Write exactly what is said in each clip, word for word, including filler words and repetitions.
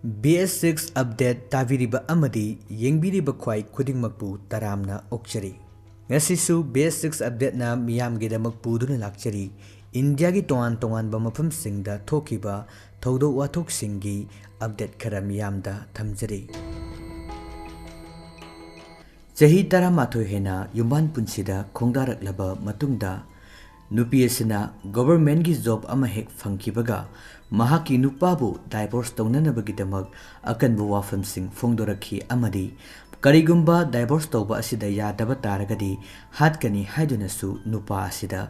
B S six update ꯇꯥꯕꯤꯔꯤꯕ ꯑꯃꯗꯤ ꯌꯦꯡꯕꯤꯔꯤꯕ ꯈ꯭ꯋꯥꯏ ꯈꯨꯗꯤꯡꯃꯛꯄꯨ ꯇꯔꯥꯝꯅ ꯑꯣꯛꯆꯔꯤ꯫ ꯉꯁꯤꯁꯨ B S six updateꯅ ꯃꯤꯌꯥꯝꯒꯤꯗꯃꯛ ꯄꯨꯗꯨꯅ ꯂꯥꯛꯆꯔꯤ꯫ ꯏꯟꯗꯤꯌꯥꯒꯤ ꯇꯣꯉꯥꯟ ꯇꯣꯉꯥꯟꯕ ꯃꯐꯝꯁꯤꯡꯗ ꯊꯣꯛꯈꯤꯕ ꯊꯧꯗꯣꯛ ꯋꯥꯊꯣꯛꯁꯤꯡꯒꯤ update ꯈꯔ ꯃꯤꯌꯥꯝꯗ ꯊꯝꯖꯔꯤ꯫ ꯆꯍꯤ ꯇꯔꯥꯃꯥꯊꯣꯏ ꯍꯦꯟꯅ ꯌꯨꯝꯕꯥꯟ ꯄꯨꯟꯁꯤꯗ ꯈꯣꯡꯗꯥꯔꯛꯂꯕ ꯃꯇꯨꯡꯗ, ꯅꯨꯄꯤ ꯑꯁꯤꯅ governmentꯀꯤ job ꯑꯃ ꯍꯦꯛ ꯐꯪꯈꯤꯕꯒ, ꯃꯍꯥꯛꯀꯤ ꯅꯨꯄꯥꯕꯨ divorce ꯇꯧꯅꯅꯕꯒꯤꯗꯃꯛ ꯑꯀꯟꯕ ꯋꯥꯐꯝꯁꯤꯡ ꯐꯣꯡꯗꯣꯔꯛꯈꯤ ꯑꯃꯗꯤ ꯀꯔꯤꯒꯨꯝꯕ divorce ꯇꯧꯕ ꯑꯁꯤꯗ ꯌꯥꯗꯕ ꯇꯥꯔꯒꯗꯤ ꯍꯥꯠꯀꯅꯤ ꯍꯥꯏꯗꯨꯅꯁꯨ ꯅꯨꯄꯥ ꯑꯁꯤꯗ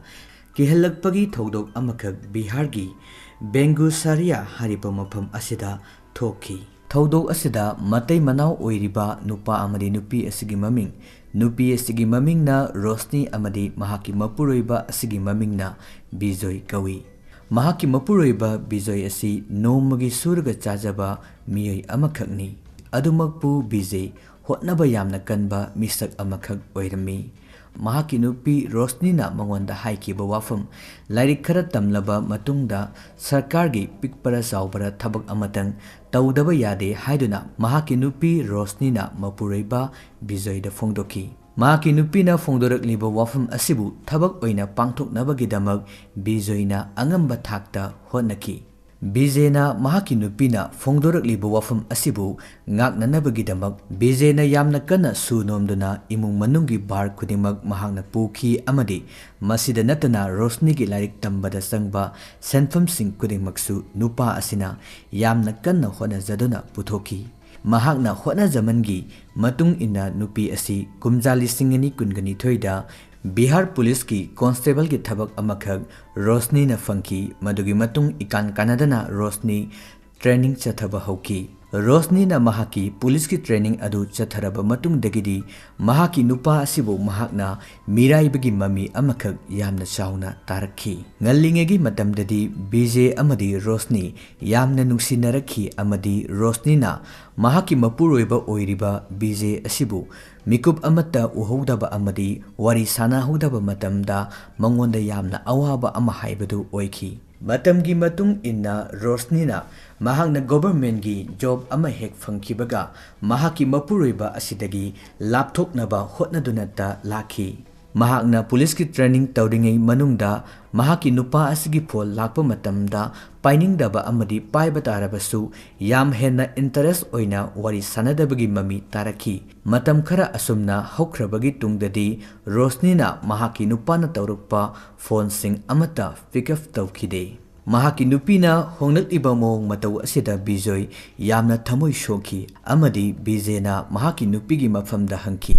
ꯀꯤꯍꯜꯂꯛꯄꯒꯤ ꯊꯧꯗꯣꯛ ꯑꯃꯈꯛ ꯕꯤꯍꯥꯔꯒꯤ ꯕꯦꯡꯒꯨꯁꯥꯔꯤꯌꯥ ꯍꯥꯏꯔꯤꯕ ꯃꯐꯝ ꯑꯁꯤꯗ ꯊꯣꯛꯈꯤ꯫ ꯊꯧꯗꯣꯛ ꯑꯁꯤꯗ ꯃꯇꯩ ꯃꯅꯥꯎ ꯑꯣꯏꯔꯤꯕ ꯅꯨꯄꯥ ꯑꯃꯗꯤ ꯅꯨꯄꯤ ꯑꯁꯤꯒꯤ ꯃꯃꯤꯡ, ꯅꯨꯄꯤ ꯑꯁꯤꯒꯤ ꯃꯃꯤꯡꯅ ꯔꯣꯁꯅꯤ ꯑꯃꯗꯤ ꯃꯍꯥꯛꯀꯤ ꯃꯄꯨꯔꯣꯏꯕ ꯑꯁꯤꯒꯤ ꯃꯃꯤꯡꯅ ꯕꯤꯖꯣꯏ ꯀꯧꯏ꯫ ꯃꯍꯥꯛꯀꯤ ꯃꯄꯨꯔꯣꯏꯕ ꯕꯤꯖꯣꯏ ꯑꯁꯤ ꯅꯣꯡꯃꯒꯤ ꯁꯨꯔꯒ ꯆꯥꯖꯕ ꯃꯤꯑꯣꯏ ꯑꯃꯈꯛꯅꯤ꯫ ꯑꯗꯨꯃꯛꯄꯨ ꯕꯤꯖꯣꯏ ꯍꯣꯠꯅꯕ ꯌꯥꯝꯅ ꯀꯟꯕ ꯃꯤꯁꯛ ꯑꯃꯈꯛ ꯑꯣꯏꯔꯝꯃꯤ꯫ ꯃꯍꯥꯛꯀꯤ ꯅꯨꯄꯤ ꯔꯣꯁꯅꯤꯅ ꯃꯉꯣꯟꯗ ꯍꯥꯏꯈꯤꯕ ꯋꯥꯐꯝ, ꯂꯥꯏꯔꯤꯛ ꯈꯔ ꯇꯝꯂꯕ ꯃꯇꯨꯡꯗ ꯁꯔꯀꯥꯔꯒꯤ ꯄꯤꯛꯄꯔ ꯆꯥꯎꯕꯔ ꯊꯕꯛ ꯑꯃꯇꯪ ꯇꯧꯗꯕ ꯌꯥꯗꯦ ꯍꯥꯏꯗꯨꯅ ꯃꯍꯥꯛꯀꯤ ꯅꯨꯄꯤ ꯔꯣꯁꯅꯤꯅ ꯃꯄꯨꯔꯣꯏꯕ ꯕꯤꯖꯣꯏꯗ ꯐꯣꯡꯗꯣꯛꯈꯤ꯫ ꯃꯍꯥꯛꯀꯤ ꯅꯨꯄꯤꯅ ꯐꯣꯡꯗꯣꯔꯛꯂꯤꯕ ꯋꯥꯐꯝ ꯑꯁꯤꯕꯨ ꯊꯕꯛ ꯑꯣꯏꯅ ꯄꯥꯡꯊꯣꯛꯅꯕꯒꯤꯗꯃꯛ ꯕꯤꯖꯣꯏꯅ ꯑꯉꯝꯕ ꯊꯥꯛꯇ ꯍꯣꯠꯅꯈꯤ꯫ ꯕꯤꯖꯦꯅ ꯃꯍꯥꯛꯀꯤ ꯅꯨꯄꯤꯅ ꯐꯣꯡꯗꯣꯔꯛꯂꯤꯕ ꯋꯥꯐꯝ ꯑꯁꯤꯕꯨ ꯉꯥꯛꯅꯅꯕꯒꯤꯗꯃꯛ ꯕꯤꯖꯦꯅ ꯌꯥꯝꯅ ꯀꯟꯅ ꯁꯨ ꯅꯣꯝꯗꯨꯅ ꯏꯃꯨꯡ ꯃꯅꯨꯡꯒꯤ ꯚꯥꯔ ꯈꯨꯗꯤꯡꯃꯛ ꯃꯍꯥꯛꯅ ꯄꯨꯈꯤ ꯑꯃꯗꯤ ꯃꯁꯤꯗ ꯅꯠꯇꯅ ꯔꯣꯁꯅꯤꯒꯤ ꯂꯥꯏꯔꯤꯛ ꯇꯝꯕꯗ ꯆꯪꯕ ꯁꯦꯟꯐꯝꯁꯤꯡ ꯈꯨꯗꯤꯡꯃꯛꯁꯨ ꯅꯨꯄꯥ ꯑꯁꯤꯅ ꯌꯥꯝꯅ ꯀꯟꯅ ꯍꯣꯠꯅꯖꯗꯨꯅ ꯄꯨꯊꯣꯛꯈꯤ꯫ ꯃꯍꯥꯛꯅ ꯍꯣꯠꯅꯖꯃꯟꯒꯤ ꯃꯇꯨꯡ ꯏꯟꯅ ꯅꯨꯄꯤ ꯑꯁꯤ ꯀꯨꯝꯖꯥ ꯂꯤꯁꯤꯡ ꯑꯅꯤ ꯀꯨꯟꯒ ꯅꯤꯊꯣꯏꯗ ꯕꯤꯍꯥꯔ ꯄꯨꯂꯤꯁꯀꯤ constableꯒꯤ ꯊꯕꯛ ꯑꯃꯈꯛ ꯔꯣꯁꯅꯤꯅ ꯐꯪꯈꯤ꯫ ꯃꯗꯨꯒꯤ ꯃꯇꯨꯡ ꯏꯀꯥꯟ ꯀꯥꯟꯅꯗꯅ ꯔꯣꯁꯅꯤ training ꯆꯠꯊꯕ ꯍꯧꯈꯤ꯫ ꯔꯣꯁꯅꯤꯅ ꯃꯍꯥꯛꯀꯤ ꯄꯨꯂꯤꯁꯀꯤ training ꯑꯗꯨ ꯆꯠꯊꯔꯕ ꯃꯇꯨꯡꯗꯒꯤꯗꯤ ꯃꯍꯥꯛꯀꯤ ꯅꯨꯄꯥ ꯑꯁꯤꯕꯨ ꯃꯍꯥꯛꯅ ꯃꯤꯔꯥꯏꯕꯒꯤ ꯃꯃꯤ ꯑꯃꯈꯛ ꯌꯥꯝꯅ ꯆꯥꯎꯅ ꯇꯥꯔꯛꯈꯤ꯫ ꯉꯜꯂꯤꯉꯩꯒꯤ ꯃꯇꯝꯗꯗꯤ ꯕꯤꯖꯦ ꯑꯃꯗꯤ ꯔꯣꯁꯅꯤ ꯌꯥꯝꯅ ꯅꯨꯡꯁꯤꯅꯔꯛꯈꯤ ꯑꯃꯗꯤ ꯔꯣꯁꯅꯤꯅ ꯃꯍꯥꯛꯀꯤ ꯃꯄꯨꯔꯣꯏꯕ ꯑꯣꯏꯔꯤꯕ ꯕꯤꯖꯦ ꯑꯁꯤꯕꯨ ꯃꯤꯀꯨꯞ ꯑꯃꯠꯇ ꯎꯍꯧꯗꯕ ꯑꯃꯗꯤ ꯋꯥꯔꯤ ꯁꯥꯟꯅꯍꯧꯗꯕ ꯃꯇꯝꯗ ꯃꯉꯣꯟꯗ ꯌꯥꯝꯅ ꯑꯋꯥꯕ ꯑꯃ ꯍꯥꯏꯕꯗꯨ ꯑꯣꯏꯈꯤ꯫ ꯃꯇꯝꯒꯤ ꯃꯇꯨꯡ ꯏꯟꯅ ꯔꯣꯁꯅꯤꯅ ꯃꯍꯥꯛꯅ ꯒꯣꯚꯔꯟꯃꯦꯟꯠꯀꯤ ꯖꯣꯕ ꯑꯃ ꯍꯦꯛ ꯐꯪꯈꯤꯕꯒ ꯃꯍꯥꯛꯀꯤ ꯃꯄꯨꯔꯣꯏꯕ ꯑꯁꯤꯗꯒꯤ ꯂꯥꯞꯊꯣꯛꯅꯕ ꯍꯣꯠꯅꯗꯨꯅꯇ ꯂꯥꯛꯈꯤ꯫ ꯃꯍꯥꯛꯅ ꯄꯨꯂꯤꯁꯀꯤ ꯇ꯭ꯔꯦꯅꯤꯡ ꯇꯧꯔꯤꯉꯩ ꯃꯅꯨꯡꯗ ꯃꯍꯥꯛꯀꯤ ꯅꯨꯄꯥ ꯑꯁꯤꯒꯤ ꯐꯣꯟ ꯂꯥꯛꯄ ꯃꯇꯝꯗ ꯄꯥꯏꯅꯤꯡꯗꯕ ꯑꯃꯗꯤ ꯄꯥꯏꯕ ꯇꯥꯔꯕꯁꯨ ꯌꯥꯝ ꯍꯦꯟꯅ ꯏꯟꯇꯔꯦꯁ ꯑꯣꯏꯅ ꯋꯥꯔꯤ ꯁꯥꯟꯅꯗꯕꯒꯤ ꯃꯃꯤ ꯇꯥꯔꯛꯈꯤ꯫ ꯃꯇꯝ ꯈꯔ ꯑꯁꯨꯝꯅ ꯍꯧꯈ꯭ꯔꯕꯒꯤ ꯇꯨꯡꯗꯗꯤ ꯔꯣꯁꯅꯤꯅ ꯃꯍꯥꯛꯀꯤ ꯅꯨꯄꯥꯅ ꯇꯧꯔꯛꯄ ꯐꯣꯟꯁꯤꯡ ꯑꯃꯠꯇ ꯄꯤꯛ ꯑꯞ ꯇꯧꯈꯤꯗꯦ꯫ ꯃꯍꯥꯛꯀꯤ ꯅꯨꯄꯤꯅ ꯍꯣꯡꯂꯛꯂꯤꯕ ꯃꯑꯣꯡ ꯃꯇꯧ ꯑꯁꯤꯗ ꯕꯤꯖꯣꯏ ꯌꯥꯝꯅ ꯊꯃꯣꯏ ꯁꯣꯛꯈꯤ ꯑꯃꯗꯤ ꯕꯤꯖꯦꯅ ꯃꯍꯥꯛꯀꯤ ꯅꯨꯄꯤꯒꯤ ꯃꯐꯝꯗ ꯍꯪꯈꯤ,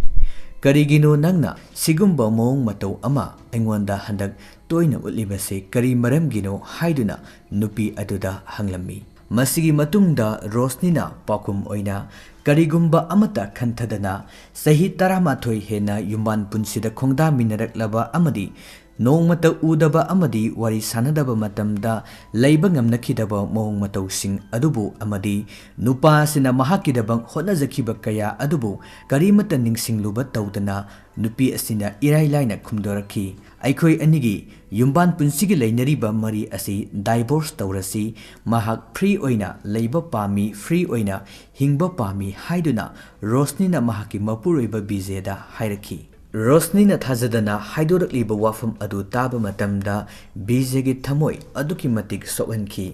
"ꯀꯔꯤꯒꯤꯅꯣ ꯅꯪꯅ ꯁꯤꯒꯨꯝꯕ ꯃꯑꯣꯡ ꯃꯇꯧ ꯑꯃ ꯑꯩꯉꯣꯟꯗ ꯍꯟꯗꯛ ꯇꯣꯏꯅ ꯎꯠꯂꯤꯕꯁꯤ ꯀꯔꯤ ꯃꯔꯝꯒꯤꯅꯣ?" ꯍꯥꯏꯗꯨꯅ ꯅꯨꯄꯤ ꯑꯗꯨꯗ ꯍꯪꯂꯝꯃꯤ꯫ ꯃꯁꯤꯒꯤ ꯃꯇꯨꯡꯗ ꯔꯣꯁꯅꯤꯅ ꯄꯥꯎꯈꯨꯝ ꯑꯣꯏꯅ, "ꯀꯔꯤꯒꯨꯝꯕ ꯑꯃꯠꯇ ꯈꯟꯊꯗꯅ ꯆꯍꯤ ꯇꯔꯥꯃꯥꯊꯣꯏ ꯍꯦꯟꯅ ꯌꯨꯝꯕꯥꯟ ꯄꯨꯟꯁꯤꯗ ꯈꯣꯡꯗꯥꯃꯤꯟꯅꯔꯛꯂꯕ ꯑꯃꯗꯤ ꯅꯣꯡꯃꯇ ꯎꯗꯕ ꯑꯃꯗꯤ ꯋꯥꯔꯤ ꯁꯥꯟꯅꯗꯕ ꯃꯇꯝꯗ ꯂꯩꯕ ꯉꯝꯅꯈꯤꯗꯕ ꯃꯑꯣꯡ ꯃꯇꯧꯁꯤꯡ ꯑꯗꯨꯕꯨ ꯑꯃꯗꯤ ꯅꯨꯄꯥ ꯑꯁꯤꯅ ꯃꯍꯥꯛꯀꯤꯗꯃꯛ ꯍꯣꯠꯅꯖꯈꯤꯕ ꯀꯌꯥ ꯑꯗꯨꯕꯨ ꯀꯔꯤꯃꯠꯇ ꯅꯤꯡꯁꯤꯡꯂꯨꯕ ꯇꯧꯗꯅ ꯅꯨꯄꯤ ꯑꯁꯤꯅ ꯏꯔꯥꯏ ꯂꯥꯏꯅ ꯈꯨꯝꯗꯣꯔꯛꯈꯤ, 'ꯑꯩꯈꯣꯏ ꯑꯅꯤꯒꯤ ꯌꯨꯝꯕꯥꯟ ꯄꯨꯟꯁꯤꯒꯤ ꯂꯩꯅꯔꯤꯕ ꯃꯔꯤ ꯑꯁꯤ ꯗꯥꯏꯚꯣꯔꯁ ꯇꯧꯔꯁꯤ꯫ ꯃꯍꯥꯛ ꯐ꯭ꯔꯤ ꯑꯣꯏꯅ ꯂꯩꯕ ꯄꯥꯝꯃꯤ, ꯐ꯭ꯔꯤ ꯑꯣꯏꯅ ꯍꯤꯡꯕ ꯄꯥꯝꯃꯤ,' ꯍꯥꯏꯗꯨꯅ ꯔꯣꯁꯅꯤꯅ ꯃꯍꯥꯛꯀꯤ ꯃꯄꯨꯔꯣꯏꯕ ꯕꯤꯖꯦꯗ ꯍꯥꯏꯔꯛꯈꯤ꯫ ꯔꯣꯁꯅꯤꯅ ꯊꯥꯖꯗꯅ ꯍꯥꯏꯗꯣꯔꯛꯂꯤꯕ ꯋꯥꯐꯝ ꯑꯗꯨ ꯇꯥꯕ ꯃꯇꯝꯗ ꯕꯤꯖꯦꯒꯤ ꯊꯃꯣꯏ ꯑꯗꯨꯛꯀꯤ ꯃꯇꯤꯛ ꯁꯣꯛꯍꯟꯈꯤ꯫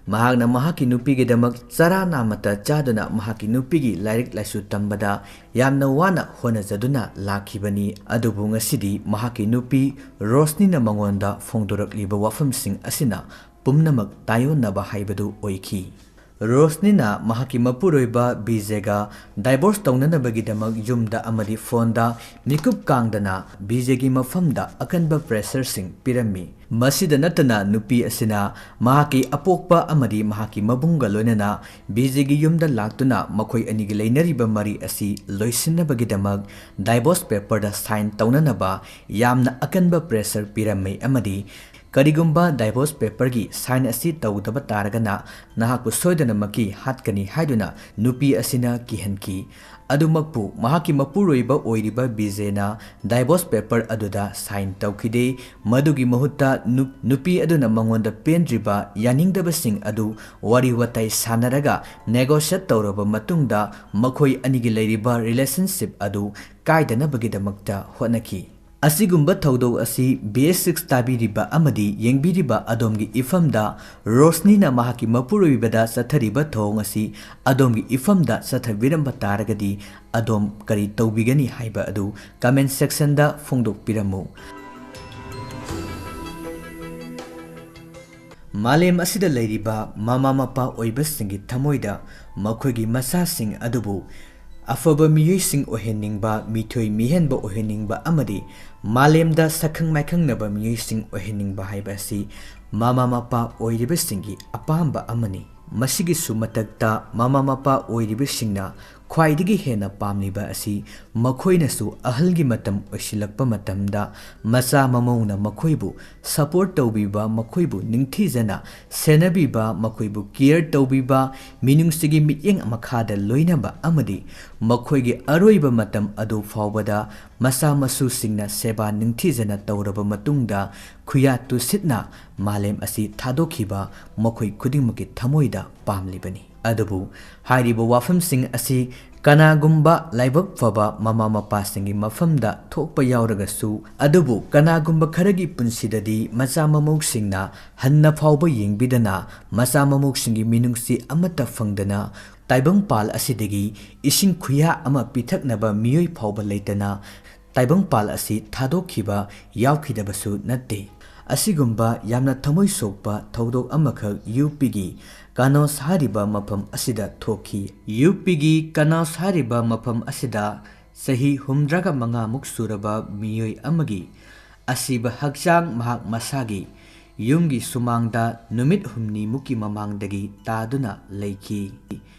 ꯃꯍꯥꯛꯅ ꯃꯍꯥꯛꯀꯤ ꯅꯨꯄꯤꯒꯤꯗꯃꯛ ꯆꯔꯥ ꯅꯥꯃꯠꯇ ꯆꯥꯗꯨꯅ ꯃꯍꯥꯛꯀꯤ ꯅꯨꯄꯤꯒꯤ ꯂꯥꯏꯔꯤꯛ ꯂꯥꯏꯁꯨ ꯇꯝꯕꯗ ꯌꯥꯝꯅ ꯋꯥꯅ ꯍꯣꯠꯅꯖꯗꯨꯅ ꯂꯥꯛꯈꯤꯕꯅꯤ꯫ ꯑꯗꯨꯕꯨ ꯉꯁꯤꯗꯤ ꯃꯍꯥꯛꯀꯤ ꯅꯨꯄꯤ ꯔꯣꯁꯅꯤꯅ ꯃꯉꯣꯟꯗ ꯐꯣꯡꯗꯣꯔꯛꯂꯤꯕ ꯋꯥꯐꯝꯁꯤꯡ ꯑꯁꯤꯅ ꯄꯨꯝꯅꯃꯛ ꯇꯥꯏꯑꯣꯟꯅꯕ ꯍꯥꯏꯕꯗꯨ ꯑꯣꯏꯈꯤ꯫ ꯔꯣꯁꯅꯤꯅ ꯃꯍꯥꯛꯀꯤ ꯃꯄꯨꯔꯣꯏꯕ ꯕꯤꯖꯦꯒ ꯗꯥꯏꯚꯣꯔꯁ ꯇꯧꯅꯅꯕꯒꯤꯗꯃꯛ ꯌꯨꯝꯗ ꯑꯃꯗꯤ ꯐꯣꯟꯗ ꯃꯤꯀꯨꯞ ꯀꯥꯡꯗꯅ ꯕꯤꯖꯦꯒꯤ ꯃꯐꯝꯗ ꯑꯀꯟꯕ ꯄ꯭ꯔꯦꯁꯔꯁꯤꯡ ꯄꯤꯔꯝꯃꯤ꯫ ꯃꯁꯤꯗ ꯅꯠꯇꯅ ꯅꯨꯄꯤ ꯑꯁꯤꯅ ꯃꯍꯥꯛꯀꯤ ꯑꯄꯣꯛꯄ ꯑꯃꯗꯤ ꯃꯍꯥꯛꯀꯤ ꯃꯕꯨꯡꯒ ꯂꯣꯏꯅꯅ ꯕꯤꯖꯦꯒꯤ ꯌꯨꯝꯗ ꯂꯥꯛꯇꯨꯅ ꯃꯈꯣꯏ ꯑꯅꯤꯒꯤ ꯂꯩꯅꯔꯤꯕ ꯃꯔꯤ ꯑꯁꯤ ꯂꯣꯏꯁꯤꯟꯅꯕꯒꯤꯗꯃꯛ ꯗꯥꯏꯚꯣꯔꯁ ꯄꯦꯄꯔꯗ ꯁꯥꯏꯟ ꯇꯧꯅꯅꯕ ꯌꯥꯝꯅ ꯑꯀꯟꯕ ꯄ꯭ꯔꯦꯁꯔ ꯄꯤꯔꯝꯃꯤ ꯑꯃꯗꯤ ꯀꯔꯤꯒꯨꯝꯕ divorce paperꯒꯤ sign ꯑꯁꯤ ꯇꯧꯗꯕ ꯇꯥꯔꯒꯅ ꯅꯍꯥꯛꯄꯨ ꯁꯣꯏꯗꯅꯃꯛꯀꯤ ꯍꯥꯠꯀꯅꯤ ꯍꯥꯏꯗꯨꯅ ꯅꯨꯄꯤ ꯑꯁꯤꯅ ꯀꯤꯍꯟꯈꯤ꯫ ꯑꯗꯨꯃꯛꯄꯨ ꯃꯍꯥꯛꯀꯤ ꯃꯄꯨꯔꯣꯏꯕ ꯑꯣꯏꯔꯤꯕ ꯕꯤꯖꯦꯅ divorce paper ꯑꯗꯨꯗ sign ꯇꯧꯈꯤꯗꯦ꯫ ꯃꯗꯨꯒꯤ ꯃꯍꯨꯠꯇ ꯅꯨ-, ꯅꯨꯄꯤ ꯑꯗꯨꯅ ꯃꯉꯣꯟꯗ ꯄꯦꯟꯗ꯭ꯔꯤꯕ ꯌꯥꯅꯤꯡꯗꯕꯁꯤꯡ ꯑꯗꯨ ꯋꯥꯔꯤ ꯋꯥꯇꯥꯏ ꯁꯥꯟꯅꯔꯒ negotiate ꯇꯧꯔꯕ ꯃꯇꯨꯡꯗ ꯃꯈꯣꯏ ꯑꯅꯤꯒꯤ ꯂꯩꯔꯤꯕ relationship ꯑꯗꯨ ꯀꯥꯏꯗꯅꯕꯒꯤꯗꯃꯛꯇ ꯍꯣꯠꯅꯈꯤ꯫ ꯑꯁꯤꯒꯨꯝꯕ ꯊꯧꯗꯣꯛ ꯑꯁꯤ B S six ꯇꯥꯕꯤꯔꯤꯕ ꯑꯃꯗꯤ ꯌꯦꯡꯕꯤꯔꯤꯕ ꯑꯗꯣꯝꯒꯤ ꯏꯐꯝꯗ ꯔꯣꯁꯅꯤꯅ ꯃꯍꯥꯛꯀꯤ ꯃꯄꯨꯔꯣꯏꯕꯗ ꯆꯠꯊꯔꯤꯕ ꯊꯧꯑꯣꯡ ꯑꯁꯤ ꯑꯗꯣꯝꯒꯤ ꯏꯐꯝꯗ ꯆꯠꯊꯕꯤꯔꯝꯕ ꯇꯥꯔꯒꯗꯤ ꯑꯗꯣꯝ ꯀꯔꯤ ꯇꯧꯕꯤꯒꯅꯤ ꯍꯥꯏꯕ ꯑꯗꯨ comment sectionꯗ ꯐꯣꯡꯗꯣꯛꯄꯤꯔꯝꯃꯨ꯫ ꯃꯥꯂꯦꯝ ꯑꯁꯤꯗ ꯂꯩꯔꯤꯕ ꯃꯃꯥ ꯃꯄꯥ ꯑꯣꯏꯕꯁꯤꯡꯒꯤ ꯊꯃꯣꯏꯗ ꯃꯈꯣꯏꯒꯤ ꯃꯆꯥꯁꯤꯡ ꯑꯗꯨꯕꯨ ꯑꯐꯕ ꯃꯤꯑꯣꯏꯁꯤꯡ ꯑꯣꯏꯍꯟꯅꯤꯡꯕ, ꯃꯤꯊꯣꯏ ꯃꯤꯍꯦꯟꯕ ꯑꯣꯏꯍꯟꯅꯤꯡꯕ ꯑꯃꯗꯤ ꯃꯥꯂꯦꯝꯗ ꯁꯛꯈꯪ ꯃꯥꯏꯈꯪꯅꯕ ꯃꯤꯑꯣꯏꯁꯤꯡ ꯑꯣꯏꯍꯟꯅꯤꯡꯕ ꯍꯥꯏꯕ ꯑꯁꯤ ꯃꯃꯥ ꯃꯄꯥ ꯑꯣꯏꯔꯤꯕꯁꯤꯡꯒꯤ ꯑꯄꯥꯝꯕ ꯑꯃꯅꯤ꯫ ꯃꯁꯤꯒꯤꯁꯨ ꯃꯊꯛꯇ ꯃꯃꯥ ꯃꯄꯥ ꯑꯣꯏꯔꯤꯕꯁꯤꯡꯅ ꯈ꯭ꯋꯥꯏꯗꯒꯤ ꯍꯦꯟꯅ ꯄꯥꯝꯂꯤꯕ ꯑꯁꯤ ꯃꯈꯣꯏꯅꯁꯨ ꯑꯍꯜꯒꯤ ꯃꯇꯝ ꯑꯣꯏꯁꯤꯜꯂꯛꯄ ꯃꯇꯝꯗ ꯃꯆꯥ ꯃꯃꯧꯅ ꯃꯈꯣꯏꯕꯨ support ꯇꯧꯕꯤꯕ, ꯃꯈꯣꯏꯕꯨ ꯅꯤꯡꯊꯤꯖꯅ ꯁꯦꯟꯅꯕꯤꯕ, ꯃꯈꯣꯏꯕꯨ care ꯇꯧꯕꯤꯕ, ꯃꯤꯅꯨꯡꯁꯤꯒꯤ ꯃꯤꯠꯌꯦꯡ ꯃꯈꯥꯗ ꯂꯣꯏꯅꯕ ꯑꯃꯗꯤ ꯃꯈꯣꯏꯒꯤ ꯑꯔꯣꯏꯕ ꯃꯇꯝ ꯑꯗꯨ ꯐꯥꯎꯕꯗ ꯃꯆꯥ ꯃꯁꯨꯁꯤꯡꯅ ꯁꯦꯕꯥ ꯅꯤꯡꯊꯤꯖꯅ ꯇꯧꯔꯕ ꯃꯇꯨꯡꯗ ꯈꯨꯌꯥ ꯇꯨꯁꯤꯠꯅ ꯃꯥꯂꯦꯝ ꯑꯁꯤ ꯊꯥꯗꯣꯛꯈꯤꯕ ꯃꯈꯣꯏ ꯈꯨꯗꯤꯡꯃꯛꯀꯤ ꯊꯃꯣꯏꯗ ꯄꯥꯝꯂꯤꯕꯅꯤ꯫ ꯑꯗꯨꯕꯨ ꯍꯥꯏꯔꯤꯕ ꯋꯥꯐꯝꯁꯤꯡ ꯑꯁꯤ ꯀꯅꯥꯒꯨꯝꯕ ꯂꯥꯏꯕꯛ ꯐꯕ ꯃꯃꯥ ꯃꯄꯥꯁꯤꯡꯒꯤ ꯃꯐꯝꯗ ꯊꯣꯛꯄ ꯌꯥꯎꯔꯒꯁꯨ, ꯑꯗꯨꯕꯨ ꯀꯅꯥꯒꯨꯝꯕ ꯈꯔꯒꯤ ꯄꯨꯟꯁꯤꯗꯗꯤ ꯃꯆꯥ ꯃꯃꯧꯁꯤꯡꯅ ꯍꯟꯅ ꯐꯥꯎꯕ ꯌꯦꯡꯕꯤꯗꯅ ꯃꯆꯥ ꯃꯃꯧꯁꯤꯡꯒꯤ ꯃꯤꯅꯨꯡꯁꯤ ꯑꯃꯠꯇ ꯐꯪꯗꯅ ꯇꯥꯏꯕꯪꯄꯥꯜ ꯑꯁꯤꯗꯒꯤ ꯏꯁꯤꯡ ꯈꯨꯌꯥ ꯑꯃ ꯄꯤꯊꯛꯅꯕ ꯃꯤꯑꯣꯏ ꯐꯥꯎꯕ ꯂꯩꯇꯅ ꯇꯥꯏꯕꯪꯄꯥꯜ ꯑꯁꯤ ꯊꯥꯗꯣꯛꯈꯤꯕ ꯌꯥꯎꯈꯤꯗꯕꯁꯨ ꯅꯠꯇꯦ꯫ ꯑꯁꯤꯒꯨꯝꯕ ꯌꯥꯝꯅ ꯊꯃꯣꯏ ꯁꯣꯛꯄ ꯊꯧꯗꯣꯛ ꯑꯃꯈꯛ ꯌꯨ ꯄꯤꯒꯤ ꯀꯅꯣꯁ ꯍꯥꯏꯔꯤꯕ ꯃꯐꯝ ꯑꯁꯤꯗ ꯊꯣꯛꯈꯤ꯫ ꯌꯨ ꯄꯤꯒꯤ ꯀꯅꯣꯁ ꯍꯥꯏꯔꯤꯕ ꯃꯐꯝ ꯑꯁꯤꯗ ꯆꯍꯤ ꯍꯨꯝꯗ꯭ꯔꯥꯒ ꯃꯉꯥꯃꯨꯛ ꯁꯨꯔꯕ ꯃꯤꯑꯣꯏ ꯑꯃꯒꯤ ꯑꯁꯤꯕ ꯍꯛꯆꯥꯡ ꯃꯍꯥꯛ ꯃꯁꯥꯒꯤ ꯌꯨꯝꯒꯤ ꯁꯨꯃꯥꯡꯗ ꯅꯨꯃꯤꯠ ꯍꯨꯝꯅꯤꯃꯨꯛꯀꯤ ꯃꯃꯥꯡꯗꯒꯤ ꯇꯥꯗꯨꯅ ꯂꯩꯈꯤ꯫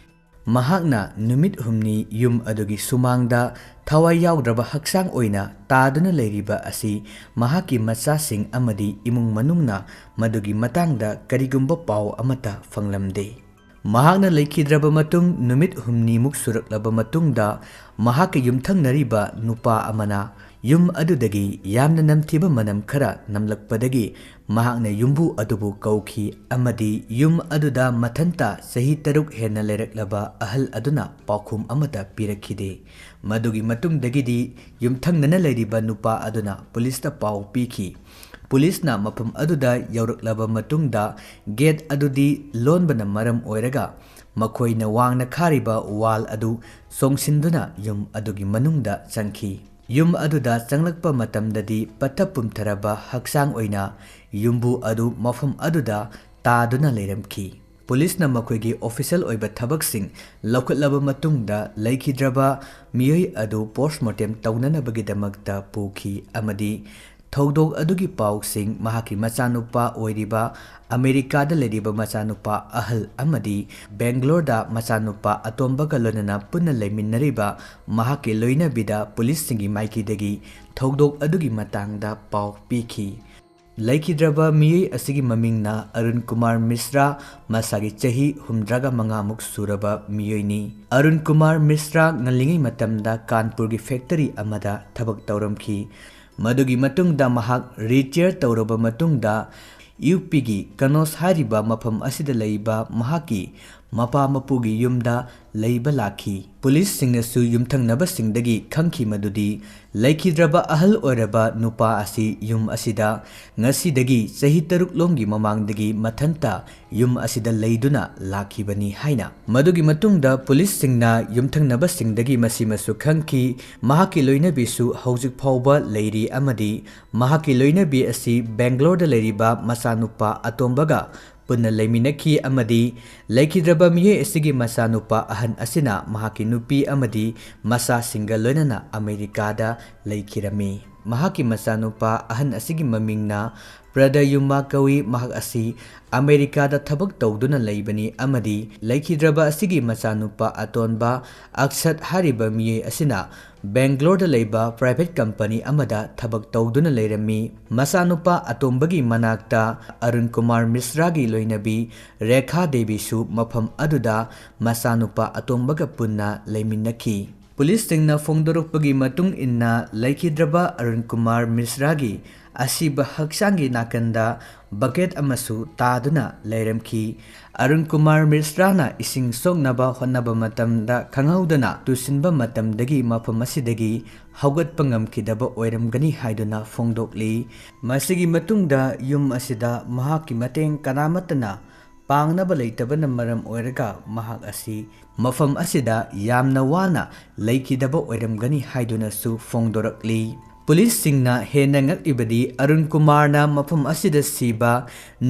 ꯃꯍꯥꯛꯅ ꯅꯨꯃꯤꯠ ꯍꯨꯝꯅꯤ ꯌꯨꯝ ꯑꯗꯨꯒꯤ ꯁꯨꯃꯥꯡꯗ ꯊꯋꯥꯏ ꯌꯥꯎꯗ꯭ꯔꯕ ꯍꯛꯆꯥꯡ ꯑꯣꯏꯅ ꯇꯥꯗꯨꯅ ꯂꯩꯔꯤꯕ ꯑꯁꯤ ꯃꯍꯥꯛꯀꯤ ꯃꯆꯥꯁꯤꯡ ꯑꯃꯗꯤ ꯏꯃꯨꯡ ꯃꯅꯨꯡꯅ ꯃꯗꯨꯒꯤ ꯃꯇꯥꯡꯗ ꯀꯔꯤꯒꯨꯝꯕ ꯄꯥꯎ ꯑꯃꯠꯇ ꯐꯪꯂꯝꯗꯦ꯫ ꯃꯍꯥꯛꯅ ꯂꯩꯈꯤꯗ꯭ꯔꯕ ꯃꯇꯨꯡ ꯅꯨꯃꯤꯠ ꯍꯨꯝꯅꯤꯃꯨꯛ ꯁꯨꯔꯛꯂꯕ ꯃꯇꯨꯡꯗ, ꯃꯍꯥꯛꯀ ꯌꯨꯝꯊꯪꯅꯔꯤꯕ ꯅꯨꯄꯥ ꯑꯃꯅ ꯌꯨꯝ ꯑꯗꯨꯗꯒꯤ ꯌꯥꯝꯅ ꯅꯝꯊꯤꯕ ꯃꯅꯝ ꯈꯔ ꯅꯝꯂꯛꯄꯗꯒꯤ ꯃꯍꯥꯛꯅ ꯌꯨꯝꯕꯨ ꯑꯗꯨꯕꯨ ꯀꯧꯈꯤ ꯑꯃꯗꯤ ꯌꯨꯝ ꯑꯗꯨꯗ ꯃꯊꯟꯇ ꯆꯍꯤ ꯇꯔꯨꯛ ꯍꯦꯟꯅ ꯂꯩꯔꯛꯂꯕ ꯑꯍꯜ ꯑꯗꯨꯅ ꯄꯥꯎꯈꯨꯝ ꯑꯃꯠꯇ ꯄꯤꯔꯛꯈꯤꯗꯦ꯫ ꯃꯗꯨꯒꯤ ꯃꯇꯨꯡꯗꯒꯤꯗꯤ ꯌꯨꯝꯊꯪꯅꯅ ꯂꯩꯔꯤꯕ ꯅꯨꯄꯥ ꯑꯗꯨꯅ ꯄꯨꯂꯤꯁꯇ ꯄꯥꯎ ꯄꯤꯈꯤ꯫ ꯄꯨꯂꯤꯁꯅ ꯃꯐꯝ ꯑꯗꯨꯗ ꯌꯧꯔꯛꯂꯕ ꯃꯇꯨꯡꯗ, ꯒꯦꯠ ꯑꯗꯨꯗꯤ ꯂꯣꯟꯕꯅ ꯃꯔꯝ ꯑꯣꯏꯔꯒ ꯃꯈꯣꯏꯅ ꯋꯥꯡꯅ ꯈꯥꯔꯤꯕ ꯋꯥꯜ ꯑꯗꯨ ꯆꯣꯡꯁꯤꯟꯗꯨꯅ ꯌꯨꯝ ꯑꯗꯨꯒꯤ ꯃꯅꯨꯡꯗ ꯆꯪꯈꯤ꯫ ꯌꯨꯝ ꯑꯗꯨꯗ ꯆꯪꯂꯛꯄ ꯃꯇꯝꯗꯗꯤ ꯄꯠꯊ ꯄꯨꯝꯊꯔꯕ ꯍꯛꯆꯥꯡ ꯑꯣꯏꯅ ꯌꯨꯝꯕꯨ ꯑꯗꯨ ꯃꯐꯝ ꯑꯗꯨꯗ ꯇꯥꯗꯨꯅ ꯂꯩꯔꯝꯈꯤ꯫ ꯄꯨꯂꯤꯁꯅ ꯃꯈꯣꯏꯒꯤ ꯑꯣꯐꯤꯁꯤꯌꯦꯜ ꯑꯣꯏꯕ ꯊꯕꯛꯁꯤꯡ ꯂꯧꯈꯠꯂꯕ ꯃꯇꯨꯡꯗ, ꯂꯩꯈꯤꯗ꯭ꯔꯕ ꯃꯤꯑꯣꯏ ꯑꯗꯨ ꯄꯣꯁ꯭ꯠꯃꯣꯔꯇꯦꯝ ꯇꯧꯅꯅꯕꯒꯤꯗꯃꯛꯇ ꯄꯨꯈꯤ ꯑꯃꯗꯤ ꯊꯧꯗꯣꯛ ꯑꯗꯨꯒꯤ ꯄꯥꯎꯁꯤꯡ ꯃꯍꯥꯛꯀꯤ ꯃꯆꯥꯅꯨꯄꯥ ꯑꯣꯏꯔꯤꯕ, ꯑꯃꯦꯔꯤꯀꯥꯗ ꯂꯩꯔꯤꯕ ꯃꯆꯥꯅꯨꯄꯥ ꯑꯍꯜ ꯑꯃꯗꯤ ꯕꯦꯡꯒ꯭ꯂꯣꯔꯗ ꯃꯆꯥꯅꯨꯄꯥ ꯑꯇꯣꯝꯕꯒ ꯂꯣꯏꯅꯅ ꯄꯨꯟꯅ ꯂꯩꯃꯤꯟꯅꯔꯤꯕ ꯃꯍꯥꯛꯀꯤ ꯂꯣꯏꯅꯕꯤꯗ ꯄꯨꯂꯤꯁꯁꯤꯡꯒꯤ ꯃꯥꯏꯀꯩꯗꯒꯤ ꯊꯧꯗꯣꯛ ꯑꯗꯨꯒꯤ ꯃꯇꯥꯡꯗ ꯄꯥꯎ ꯄꯤꯈꯤ꯫ ꯂꯩꯈꯤꯗ꯭ꯔꯕ ꯃꯤꯑꯣꯏ ꯑꯁꯤꯒꯤ ꯃꯃꯤꯡꯅ ꯑꯔꯨꯟ ꯀꯨꯃꯥꯔ ꯃꯤꯁ꯭ꯔꯥ, ꯃꯁꯥꯒꯤ ꯆꯍꯤ ꯍꯨꯝꯗ꯭ꯔꯥꯒ ꯃꯉꯥꯃꯨꯛ ꯁꯨꯔꯕ ꯃꯤꯑꯣꯏꯅꯤ꯫ ꯑꯔꯨꯟ ꯀꯨꯃꯥꯔ ꯃꯤꯁ꯭ꯔꯥ ꯉꯜꯂꯤꯉꯩ ꯃꯇꯝꯗ ꯀꯥꯟꯄꯨꯔꯒꯤ ꯐꯦꯛꯇꯔꯤ ꯑꯃꯗ ꯊꯕꯛ ꯇꯧꯔꯝꯈꯤ꯫ ꯃꯗꯨꯒꯤ ꯃꯇꯨꯡꯗ ꯃꯍꯥꯛ ꯔꯤꯇꯥꯌꯔ ꯇꯧꯔꯕ ꯃꯇꯨꯡꯗ, ꯌꯨ ꯄꯤꯒꯤ ꯀꯅꯣꯖ ꯍꯥꯏꯔꯤꯕ ꯃꯐꯝ ꯑꯁꯤꯗ ꯂꯩꯕ ꯃꯍꯥꯛꯀꯤ ꯃꯄꯥ ꯃꯄꯨꯒꯤ ꯌꯨꯝꯗ ꯂꯩꯕ ꯂꯥꯛꯈꯤ꯫ ꯄꯨꯂꯤꯁꯁꯤꯡꯅꯁꯨ ꯌꯨꯝꯊꯪꯅꯕꯁꯤꯡꯗꯒꯤ ꯈꯪꯈꯤ ꯃꯗꯨꯗꯤ ꯂꯩꯈꯤꯗ꯭ꯔꯕ ꯑꯍꯜ ꯑꯣꯏꯔꯕ ꯅꯨꯄꯥ ꯑꯁꯤ ꯌꯨꯝ ꯑꯁꯤꯗ ꯉꯁꯤꯗꯒꯤ ꯆꯍꯤ ꯇꯔꯨꯛ ꯂꯣꯝꯒꯤ ꯃꯃꯥꯡꯗꯒꯤ ꯃꯊꯟꯇ ꯌꯨꯝ ꯑꯁꯤꯗ ꯂꯩꯗꯨꯅ ꯂꯥꯛꯈꯤꯕꯅꯤ ꯍꯥꯏꯅ꯫ ꯃꯗꯨꯒꯤ ꯃꯇꯨꯡꯗ ꯄꯨꯂꯤꯁꯁꯤꯡꯅ ꯌꯨꯝꯊꯪꯅꯕꯁꯤꯡꯗꯒꯤ ꯃꯁꯤꯃꯁꯨ ꯈꯪꯈꯤ, ꯃꯍꯥꯛꯀꯤ ꯂꯣꯏꯅꯕꯤꯁꯨ ꯍꯧꯖꯤꯛ ꯐꯥꯎꯕ ꯂꯩꯔꯤ ꯑꯃꯗꯤ ꯃꯍꯥꯛꯀꯤ ꯂꯣꯏꯅꯕꯤ ꯑꯁꯤ ꯕꯦꯡꯒ꯭ꯂꯣꯔꯗ ꯂꯩꯔꯤꯕ ꯃꯆꯥꯅꯨꯄꯥ ꯑꯇꯣꯝꯕꯒ ꯄꯨꯟꯅ ꯂꯩꯃꯤꯟꯅꯈꯤ ꯑꯃꯗꯤ ꯂꯩꯈꯤꯗ꯭ꯔꯕ ꯃꯤꯑꯣꯏ ꯑꯁꯤꯒꯤ ꯃꯆꯥꯅꯨꯄꯥ ꯑꯍꯟ ꯑꯁꯤꯅ ꯃꯍꯥꯛꯀꯤ ꯅꯨꯄꯤ ꯑꯃꯗꯤ ꯃꯆꯥꯁꯤꯡꯒ ꯂꯣꯏꯅꯅ ꯑꯃꯦꯔꯤꯀꯥꯗ ꯂꯩꯈꯤꯔꯝꯃꯤ꯫ ꯃꯍꯥꯛꯀꯤ ꯃꯆꯥꯅꯨꯄꯥ ꯑꯍꯟ ꯑꯁꯤꯒꯤ ꯃꯃꯤꯡꯅ ꯄ꯭ꯔꯗꯌꯨꯃꯥ ꯀꯧꯏ꯫ ꯃꯍꯥꯛ ꯑꯁꯤ ꯑꯃꯦꯔꯤꯀꯥꯗ ꯊꯕꯛ ꯇꯧꯗꯨꯅ ꯂꯩꯕꯅꯤ ꯑꯃꯗꯤ ꯂꯩꯈꯤꯗ꯭ꯔꯕ ꯑꯁꯤꯒꯤ ꯃꯆꯥꯅꯨꯄꯥ ꯑꯇꯣꯟꯕ ꯑꯛꯁꯠ ꯍꯥꯏꯔꯤꯕ ꯃꯤꯑꯣꯏ ꯑꯁꯤꯅ ꯕꯦꯡꯒ꯭ꯂꯣꯔꯗ ꯂꯩꯕ private company ꯑꯃꯗ ꯊꯕꯛ ꯇꯧꯗꯨꯅ ꯂꯩꯔꯝꯃꯤ꯫ ꯃꯆꯥꯅꯨꯄꯥ ꯑꯇꯣꯝꯕꯒꯤ ꯃꯅꯥꯛꯇ ꯑꯔꯨꯟ ꯀꯨꯃꯥꯔ ꯃꯤꯁ꯭ꯔꯥꯒꯤ ꯂꯣꯏꯅꯕꯤ ꯔꯦꯈꯥ ꯗꯦꯕꯤꯁꯨ ꯃꯐꯝ ꯑꯗꯨꯗ ꯃꯆꯥꯅꯨꯄꯥ ꯑꯇꯣꯝꯕꯒ ꯄꯨꯟꯅ ꯂꯩꯃꯤꯟꯅꯈꯤ꯫ ꯄꯨꯂꯤꯁꯁꯤꯡꯅ ꯐꯣꯡꯗꯣꯔꯛꯄꯒꯤ ꯃꯇꯨꯡ ꯏꯟꯅ, ꯂꯩꯈꯤꯗ꯭ꯔꯕ ꯑꯔꯨꯟ ꯀꯨꯃꯥꯔ ꯃꯤꯁ꯭ꯔꯥꯒꯤ ꯑꯁꯤꯕ ꯍꯛꯆꯥꯡꯒꯤ ꯅꯥꯀꯟꯗ bucket ꯑꯃꯁꯨ ꯇꯥꯗꯨꯅ ꯂꯩꯔꯝꯈꯤ꯫ ꯑꯔꯨꯟ ꯀꯨꯃꯥꯔ ꯃꯤꯁ꯭ꯔꯥꯅ ꯏꯁꯤꯡ ꯁꯣꯛꯅꯕ ꯍꯣꯠꯅꯕ ꯃꯇꯝꯗ ꯈꯪꯍꯧꯗꯅ ꯇꯨꯁꯤꯟꯕ ꯃꯇꯝꯗꯒꯤ ꯃꯐꯝ ꯑꯁꯤꯗꯒꯤ ꯍꯧꯒꯠꯄ ꯉꯝꯈꯤꯗꯕ ꯑꯣꯏꯔꯝꯒꯅꯤ ꯍꯥꯏꯗꯨꯅ ꯐꯣꯡꯗꯣꯛꯂꯤ꯫ ꯃꯁꯤꯒꯤ ꯃꯇꯨꯡꯗ ꯌꯨꯝ ꯑꯁꯤꯗ ꯃꯍꯥꯛꯀꯤ ꯃꯇꯦꯡ ꯀꯅꯥꯃꯠꯇꯅ ꯄꯥꯡꯅꯕ ꯂꯩꯇꯕꯅ ꯃꯔꯝ ꯑꯣꯏꯔꯒ ꯃꯍꯥꯛ ꯑꯁꯤ ꯃꯐꯝ ꯑꯁꯤꯗ ꯌꯥꯝꯅ ꯋꯥꯅ ꯂꯩꯈꯤꯗꯕ ꯑꯣꯏꯔꯝꯒꯅꯤ ꯍꯥꯏꯗꯨꯅꯁꯨ ꯐꯣꯡꯗꯣꯔꯛꯂꯤ꯫ ꯄꯨꯂꯤꯁꯁꯤꯡꯅ ꯍꯦꯟꯅ ꯉꯛꯂꯤꯕꯗꯤ ꯑꯔꯨꯟ ꯀꯨꯃꯥꯔꯅ ꯃꯐꯝ ꯑꯁꯤꯗ ꯁꯤꯕ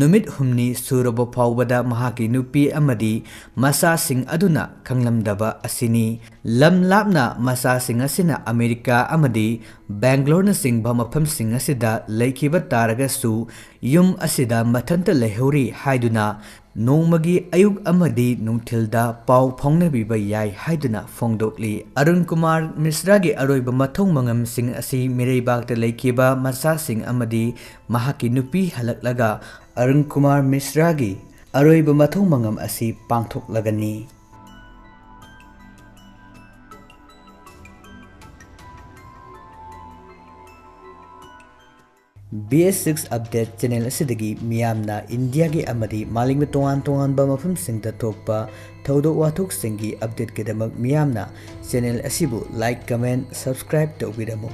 ꯅꯨꯃꯤꯠ ꯍꯨꯝꯅꯤ ꯁꯨꯔꯕ ꯐꯥꯎꯕꯗ ꯃꯍꯥꯛꯀꯤ ꯅꯨꯄꯤ ꯑꯃꯗꯤ ꯃꯆꯥꯁꯤꯡ ꯑꯗꯨꯅ ꯈꯪꯂꯝꯗꯕ ꯑꯁꯤꯅꯤ꯫ ꯂꯝ ꯂꯥꯞꯅ ꯃꯆꯥꯁꯤꯡ ꯑꯁꯤꯅ ꯑꯃꯦꯔꯤꯀꯥ ꯑꯃꯗꯤ ꯕꯦꯡꯒ꯭ꯂꯣꯔꯅꯆꯤꯡꯕ ꯃꯐꯝꯁꯤꯡ ꯑꯁꯤꯗ ꯂꯩꯈꯤꯕ ꯇꯥꯔꯒꯁꯨ, ꯌꯨꯝ ꯑꯁꯤꯗ ꯃꯊꯟꯇ ꯂꯩꯍꯧꯔꯤ ꯍꯥꯏꯗꯨꯅ ꯅꯣꯡꯃꯒꯤ ꯑꯌꯨꯛ ꯑꯃꯗꯤ ꯅꯨꯡꯊꯤꯜꯗ ꯄꯥꯎ ꯐꯥꯎꯅꯕꯤꯕ ꯌꯥꯏ ꯍꯥꯏꯗꯨꯅ ꯐꯣꯡꯗꯣꯛꯂꯤ꯫ ꯑꯔꯨꯟ ꯀꯨꯃꯥꯔ ꯃꯤꯁ꯭ꯔꯥꯒꯤ ꯑꯔꯣꯏꯕ ꯃꯊꯧ ꯃꯉꯝꯁꯤꯡ ꯑꯁꯤ ꯃꯤꯔꯩꯕꯥꯛꯇ ꯂꯩꯈꯤꯕ ꯃꯆꯥꯁꯤꯡ ꯑꯃꯗꯤ ꯃꯍꯥꯛꯀꯤ ꯅꯨꯄꯤ ꯍꯜꯂꯛꯂꯒ ꯑꯔꯨꯟ ꯀꯨꯃꯥꯔ ꯃꯤꯁ꯭ꯔꯥꯒꯤ ꯑꯔꯣꯏꯕ ꯃꯊꯧ ꯃꯉꯝ ꯑꯁꯤ ꯄꯥꯡꯊꯣꯛꯂꯒꯅꯤ꯫ B S six Update channel ꯑꯁꯤꯗꯒꯤ ꯃꯤꯌꯥꯝꯅ ꯏꯟꯗꯤꯌꯥꯒꯤ ꯑꯃꯗꯤ ꯃꯥꯂꯦꯝꯒꯤ ꯇꯣꯉꯥꯟ ꯇꯣꯉꯥꯟꯕ ꯃꯐꯝꯁꯤꯡꯗ ꯊꯣꯛꯄ ꯊꯧꯗꯣꯛ ꯋꯥꯊꯣꯛꯁꯤꯡꯒꯤ updateꯀꯤꯗꯃꯛ ꯃꯤꯌꯥꯝꯅ channel ꯑꯁꯤꯕꯨ like, comment, subscribe ꯇꯧꯕꯤꯔꯝꯃꯨ꯫